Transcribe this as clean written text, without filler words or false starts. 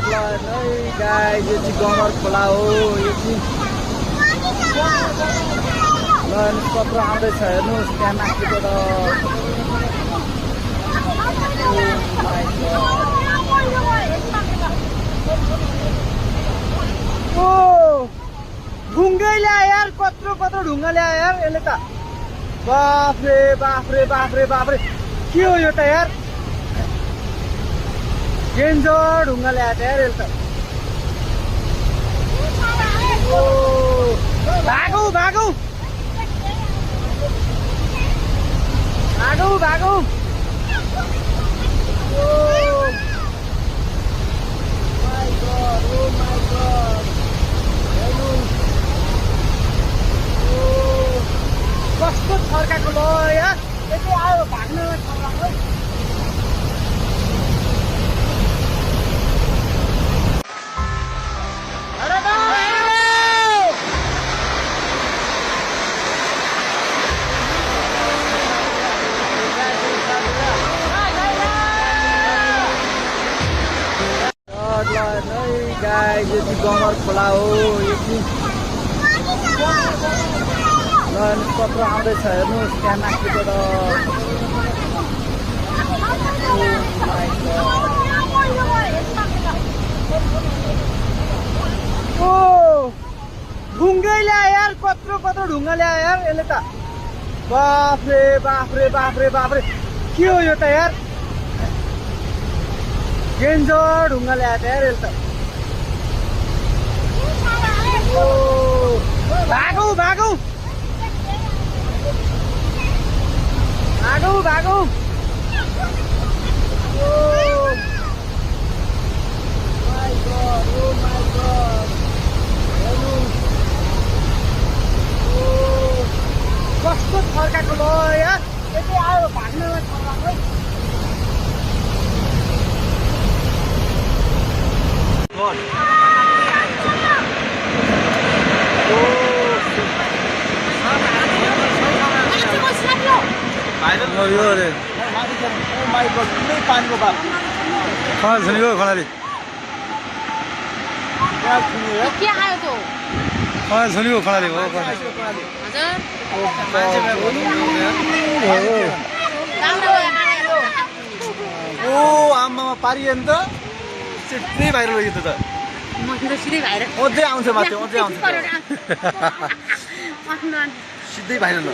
Guys यो चाहिँ गमर खोला हो। यो चाहिँ पत्र आउँदैछ हेर्नुहोस् त्यहाँ माथिबाट। ओ ढुङ्गै ल्यायो यार, कत्रो कत्रो ढुङ्गा ल्यायो यार यसले त। बाफ्रे बाफ्रे बाफ्रे बाफ्रे के हो यो त यार, डेन्जर ढुङ्गा ल्यायो त यार यसले त। ओ भागौ भागौ भागौ भागौ। Oh my God, oh my god. कस्तो छर्काको ल यार, यति आयो भाग्नलाई छर्काको। गाइस यो चाहिँ गमर खोला हो। यो चाहिँ पत्र आउँदैछ हेर्नुहोस् त्यहाँ माथिबाट। ओ ढुङ्गै ल्यायो यार, कत्रो कत्रो ढुङ्गा ल्यायो यार यसले त। बाफ्रे बाफ्रे बाफ्रे बाफ्रे के हो यो त यार, डेन्जर ढुङ्गा ल्यायो त यार यसले त। ओ भागौ भागौ भागौ भागौ। Oh my God, oh my God. ओ कस्तो छर्काको ल यार, यति आयो भाग्नलाई छर्काको। खनाल छुनेको खनाली के आयो त खनाल छुनेको खनाली हो। ओ आमामा पारियो नि त, सिधै भाइरल भयो त। म त सिधै भाइरल अझै आउँछ माथि, अझै आउँछ। सिधै भाइरल हो।